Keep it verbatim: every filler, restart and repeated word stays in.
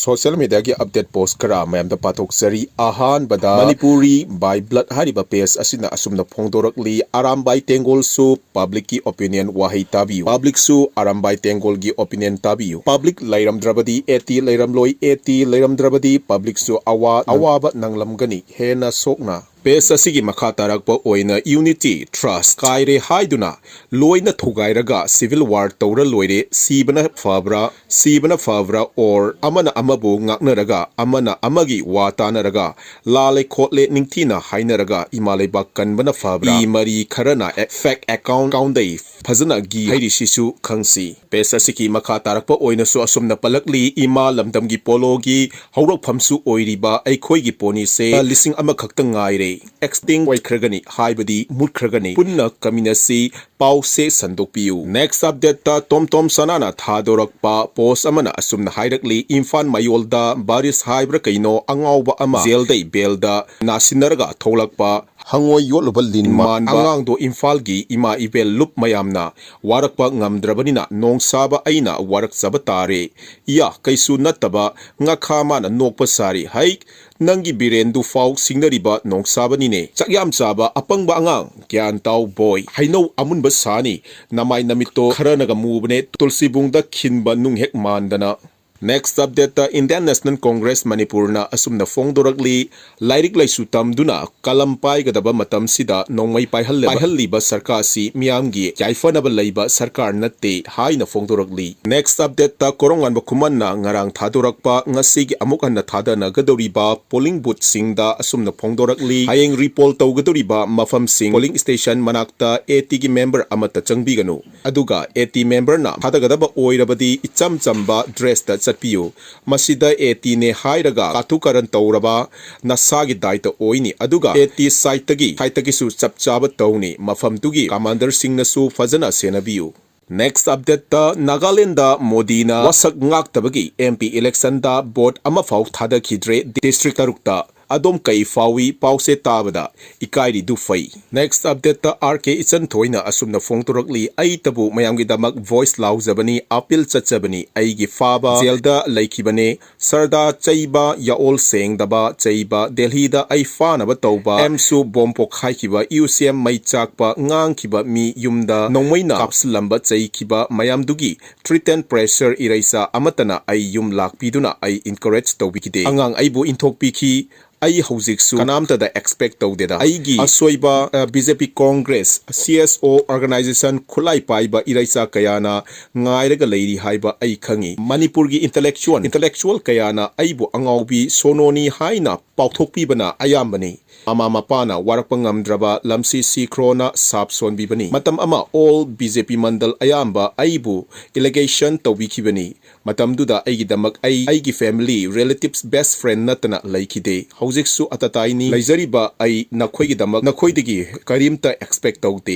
Social mediaꯒꯤ update post ꯈꯔ ꯃꯌꯥꯝꯗ ꯄꯥꯊꯣꯛꯆꯔꯤ꯫ ꯑꯍꯥꯟꯕꯗ, Manipuri by Blood ꯍꯥꯏꯔꯤꯕ page ꯑꯁꯤꯅ ꯑꯁꯨꯝꯅ ꯐꯣꯡꯗꯣꯔꯛꯂꯤ: ꯑꯔꯥꯝꯕꯥꯏ ꯇꯦꯡꯒꯣꯜꯁꯨ publicꯀꯤ opinion ꯋꯥꯍꯩ ꯇꯥꯕꯤꯌꯨ꯫ Publicꯁꯨ Arambai ꯇꯦꯡꯒꯣꯜꯒꯤ opinion ꯇꯥꯕꯤꯌꯨ꯫ Public ꯂꯩꯔꯝꯗ꯭ꯔꯕꯗꯤ AT ꯂꯩꯔꯝꯂꯣꯏ, AT ꯂꯩꯔꯝꯗ꯭ꯔꯕꯗꯤ publicꯁꯨ ꯑꯋꯥ-, ꯑꯋꯥꯕ ꯅꯪꯂꯝꯒꯅꯤ꯫ ꯍꯦꯟꯅ ꯁꯣꯛꯅ page ꯑꯁꯤꯒꯤ ꯃꯈꯥ ꯇꯥꯔꯛꯄ ꯑꯣꯏꯅ unity, trust ꯀꯥꯏꯔꯦ ꯍꯥꯏꯗꯨꯅ ꯂꯣꯏꯅ ꯊꯨꯒꯥꯏꯔꯒ civil war ꯇꯧꯔ ꯂꯣꯏꯔꯦ, ꯁꯤꯕꯅ ꯐꯕ꯭ꯔꯥ, ꯁꯤꯕꯅ ꯐꯕ꯭ꯔꯥ, or ꯑꯃꯅ ꯑꯃꯕꯨ ꯉꯥꯛꯅꯔꯒ ꯑꯃꯅ ꯑꯃꯒꯤ ꯋꯥ ꯇꯥꯅꯔꯒ ꯂꯥꯜꯂꯦ ꯈꯣꯠꯂꯦ ꯅꯤꯡꯊꯤꯅ ꯍꯥꯏꯅꯔꯒ ꯏꯃꯥ ꯂꯩꯕꯥꯛ ꯀꯟꯕꯅ ꯐꯕ꯭ꯔꯥ? ꯏ ꯃꯔꯤ ꯈꯔꯅ fake account, accountꯗꯩ ꯐꯖꯅ ꯒꯤ ꯍꯩꯔꯤꯁꯤꯁꯨ ꯈꯪꯁꯤ꯫ Page ꯑꯁꯤꯒꯤ ꯃꯈꯥ ꯇꯥꯔꯛꯄ ꯑꯣꯏꯅꯁꯨ ꯑꯁꯨꯝꯅ ꯄꯜꯂꯛꯂꯤ: ꯏꯃꯥ ꯂꯝꯗꯝꯒꯤ poloꯒꯤ ꯍꯧꯔꯛꯐꯝꯁꯨ ꯑꯣꯏꯔꯤꯕ ꯑꯩꯈꯣꯏꯒꯤ ponyꯁꯦ ꯂꯤꯁꯤꯡ ꯑꯃꯈꯛꯇ ꯉꯥꯏꯔꯦ꯫ Extinct ꯑꯣꯏꯈ꯭ꯔꯒꯅꯤ, ꯍꯥꯏꯕꯗꯤ ꯃꯨꯠꯈ꯭ꯔꯒꯅꯤ꯫ ꯄꯨꯟꯅ ꯀꯃꯤꯟꯅꯁꯤ꯫ ꯄꯥꯎꯁꯦ ꯁꯟꯗꯣꯛꯄꯤꯌꯨ꯫ Next updateꯇ ꯇꯣꯝ ꯇꯣꯝ ꯁꯅꯥꯅ ꯊꯥꯗꯣꯔꯛꯄ post ꯑꯃꯅ ꯑꯁꯨꯝꯅ ꯍꯥꯏꯔꯛꯂꯤ: ꯏꯝꯐꯥꯜ ꯃꯌꯣꯜꯗ ꯕꯥꯔꯤꯁ ꯍꯥꯏꯕ꯭ꯔꯥ ꯀꯩꯅꯣ, ꯑꯉꯥꯎꯕ ꯑꯃ ꯖꯦꯜꯗꯩ ꯕꯦꯜꯗ ꯅꯥꯁꯤꯟꯅꯔꯒ ꯊꯣꯛꯂꯛꯄ, ꯍꯪꯉꯣꯏ ꯌꯣꯠꯂꯨꯕ ꯂꯤꯟ ꯃꯥꯟꯕ ꯑꯉꯥꯡꯗꯣ ꯏꯝꯐꯥꯜꯒꯤ ꯏꯃꯥ ꯏꯕꯦꯜ ꯂꯨꯞ ꯃꯌꯥꯝꯅ ꯋꯥꯔꯛꯄ ꯉꯝꯗ꯭ꯔꯕꯅꯤꯅ ꯅꯣꯡꯁꯥꯕ ꯑꯩꯅ ꯋꯥꯔꯛꯆꯕ ꯇꯥꯔꯦ꯫ ꯏꯌꯥ, ꯀꯩꯁꯨ ꯅꯠꯇꯕ ꯉꯥꯈꯥ ꯃꯥꯅ ꯅꯣꯛꯄ ꯁꯥꯔꯤ꯫ ꯍꯩ, ꯅꯪꯒꯤ ꯕꯤꯔꯦꯟꯗꯨ ꯐꯥꯎ ꯁꯤꯡꯅꯔꯤꯕ ꯅꯣꯡꯁꯥꯕꯅꯤꯅꯦ꯫ ꯆꯥꯛ ꯌꯥꯝ ꯆꯥꯕ ꯑꯄꯪꯕ ꯑꯉꯥꯡ, ꯒ꯭ꯌꯥꯟ ꯇꯥꯎ ꯕꯣꯏ꯫ ꯍꯩꯅꯧ ꯑꯃꯨꯟꯕ ꯁꯥꯅꯤ, ꯅꯃꯥꯏ ꯅꯃꯤꯠꯇꯣ ꯈꯔꯅꯒ ꯃꯨꯕꯅꯦ, ꯇꯨꯜꯁꯤꯕꯨꯡꯗ ꯈꯤꯟꯕ ꯅꯨꯡ ꯍꯦꯛ ꯃꯥꯟꯗꯅ꯫ Next updateꯇ Indian National Congress ꯃꯅꯤꯄꯨꯔꯅ ꯑꯁꯨꯝꯅ ꯐꯣꯡꯗꯣꯔꯛꯂꯤ: ꯂꯥꯏꯔꯤꯛ ꯂꯥꯏꯁꯨ ꯇꯝꯗꯨꯅ ꯀꯂꯝ ꯄꯥꯏꯒꯗꯕ ꯃꯇꯝꯁꯤꯗ ꯅꯣꯡꯃꯩ ꯄꯥꯏꯍꯜꯂꯦ-, ꯄꯥꯏꯍꯜꯂꯤꯕ ꯁꯔꯀꯥꯔꯁꯤ ꯃꯤꯌꯥꯝꯒꯤ ꯌꯥꯏꯐꯅꯕ ꯂꯩꯕ ꯁꯔꯀꯥꯔ ꯅꯠꯇꯦ ꯍꯥꯏꯅ ꯐꯣꯡꯗꯣꯔꯛꯂꯤ꯫ Next updateꯇ ꯀꯣꯔꯣꯝꯉꯥꯟꯕ ꯈꯨꯃꯟꯅ ꯉꯔꯥꯡ ꯊꯥꯗꯣꯔꯛꯄ ꯉꯁꯤꯒꯤ ꯑꯃꯨꯛ ꯍꯟꯅ ꯊꯥꯗꯅꯒꯗꯧꯔꯤꯕ polling boothꯁꯤꯡꯗ ꯑꯁꯨꯝꯅ ꯐꯣꯡꯗꯣꯔꯛꯂꯤ: ꯍꯌꯦꯡ repoll ꯇꯧꯒꯗꯧꯔꯤꯕ ꯃꯐꯝꯁꯤꯡ polling station ꯃꯅꯥꯛꯇ ATꯒꯤ member ꯑꯃꯠꯇ ꯆꯪꯕꯤꯒꯅꯨ꯫ ꯑꯗꯨꯒ AT memberꯅ ꯊꯥꯗꯒꯗꯕ ꯑꯣꯏꯔꯕꯗꯤ ꯏꯆꯝ ꯆꯝꯕ dressꯇ ꯆꯠꯄꯤꯌꯨ꯫ ꯃꯁꯤꯗ ATꯅꯦ ꯍꯥꯏꯔꯒ ꯀꯥꯊꯨ ꯀꯥꯔꯟ ꯇꯧꯔꯕ ꯅꯁꯥꯒꯤ ꯗꯥꯏꯇ ꯑꯣꯏꯅꯤ꯫ ꯑꯗꯨꯒ AT siteꯇꯒꯤ, siteꯇꯒꯤꯁꯨ ꯆꯞ ꯆꯥꯕ ꯇꯧꯅꯤ꯫ ꯃꯐꯝꯗꯨꯒꯤ commanderꯁꯤꯡꯅꯁꯨ ꯐꯖꯅ ꯁꯦꯟꯅꯕꯤꯌꯨ꯫ Next updateꯇ ꯅꯥꯒꯥꯂꯦꯟꯗ ꯃꯣꯗꯤꯅ ꯋꯥꯁꯛ ꯉꯥꯛꯇꯕꯒꯤ MP electionꯗ vote ꯑꯃꯐꯥꯎ ꯊꯥꯗꯈꯤꯗ꯭ꯔꯦ district ꯇꯔꯨꯛꯇ꯫ ꯑꯗꯣꯝ ꯀꯩ ꯐꯥꯎꯏ? ꯄꯥꯎꯁꯦ ꯇꯥꯕꯗ ꯏꯀꯥꯏꯔꯤꯗꯨ ꯐꯩ꯫ Next update ꯇ ꯑꯥꯔ ꯀꯦ ꯏꯆꯟ ꯊꯣꯏꯅ ꯑꯁꯨꯝꯅ ꯐꯣꯡꯗꯣꯔꯛꯂꯤ, "ꯑꯩꯇꯕꯨ ꯃꯌꯥꯝꯒꯤꯗꯃꯛ voice ꯂꯥꯎꯖꯕꯅꯤ, appeal ꯆꯠꯆꯕꯅꯤ, ꯑꯩꯒꯤ ꯐꯥꯕ, ꯖꯦꯜꯗ ꯂꯩꯈꯤꯕꯅꯦ, ꯁꯔꯗꯥ ꯆꯩꯕ, ꯌꯥꯑꯣꯜ ꯁꯦꯡꯗꯕ ꯆꯩꯕ, ꯗꯦꯜꯍꯤꯗ ꯑꯩ ꯐꯥꯅꯕ ꯇꯧꯕ, ꯑꯦꯝꯁꯨ ꯕꯣꯝ ꯄꯣꯈꯥꯏꯈꯤꯕ, ꯏꯌꯨ ꯁꯤ ꯑꯦꯝ ꯃꯩ ꯆꯥꯛꯄ, ꯉꯥꯡꯈꯤꯕ ꯃꯤ ꯌꯨꯝꯗ ꯅꯣꯡꯃꯩꯅ ꯀꯥꯞꯁꯤꯜꯂꯝꯕ, ꯆꯩꯈꯤꯕ ꯃꯌꯥꯝꯗꯨꯒꯤ threat and pressure ꯏꯔꯩꯆꯥ ꯑꯃꯠꯇꯅ ꯑꯩ ꯌꯨꯝ ꯂꯥꯛꯄꯤꯗꯨꯅ ꯑꯩ encourage ꯇꯧꯕꯤꯈꯤꯗꯦ꯫ ꯑꯉꯥꯡ ꯑꯩꯕꯨ ꯏꯟꯊꯣꯛꯄꯤꯈꯤ, ꯑꯩ ꯍꯧꯖꯤꯛꯁꯨ ꯀꯅꯥꯝꯇꯗ expect ꯇꯧꯗꯦꯗ꯫ ꯑꯩꯒꯤ ꯑꯁꯣꯏꯕ, ꯑ, ꯕꯤ ꯖꯦ ꯄꯤ, ꯀꯣꯡꯒ꯭ꯔꯦꯁ, ꯁꯤ ꯑꯦꯁ ꯑꯣ organization ꯈꯨꯠꯂꯥꯏ ꯄꯥꯏꯕ ꯏꯔꯩꯆꯥ ꯀꯌꯥꯅ ꯉꯥꯏꯔꯒ ꯂꯩꯔꯤ ꯍꯥꯏꯕ ꯑꯩ ꯈꯪꯏ꯫ ꯃꯅꯤꯄꯨꯔꯒꯤ intellectual, intellectual ꯀꯌꯥꯅ ꯑꯩꯕꯨ ꯑꯉꯥꯎꯕꯤ ꯁꯣꯅꯣꯅꯤ ꯍꯥꯏꯅ ꯄꯥꯎꯊꯣꯛꯄꯤꯕꯅ ꯑꯌꯥꯝꯕꯅꯤ꯫ ꯃꯃꯥ ꯃꯄꯥꯅ ꯋꯥꯔꯛꯄ ꯉꯝꯗ꯭ꯔꯕ ꯂꯝꯁꯤ ꯁꯤꯈ꯭ꯔꯣꯅ ꯁꯥꯞ ꯁꯣꯟꯕꯤꯕꯅꯤ꯫ ꯃꯇꯝ ꯑꯃ all ꯕꯤ ꯖꯦ ꯄꯤ ꯃꯟꯗꯜ ꯑꯌꯥꯝꯕ ꯑꯩꯕꯨ allegation ꯇꯧꯕꯤꯈꯤꯕꯅꯤ꯫ ꯃꯇꯝꯗꯨꯗ ꯑꯩꯒꯤꯗꯃꯛ ꯑꯩ, ꯑꯩꯒꯤ family, relatives, best friend ꯅꯠꯇꯅ ꯂꯩꯈꯤꯗꯦ꯫ ꯍꯧꯖꯤꯛꯁꯨ ꯑꯇꯇꯥꯏꯅꯤ꯫ ꯂꯩꯖꯔꯤꯕ ꯑꯩ ꯅꯈꯣꯏꯒꯤꯗꯃꯛ ꯅꯈꯣꯏꯗꯒꯤ ꯀꯔꯤꯝꯇ expect ꯇꯧꯗꯦ꯫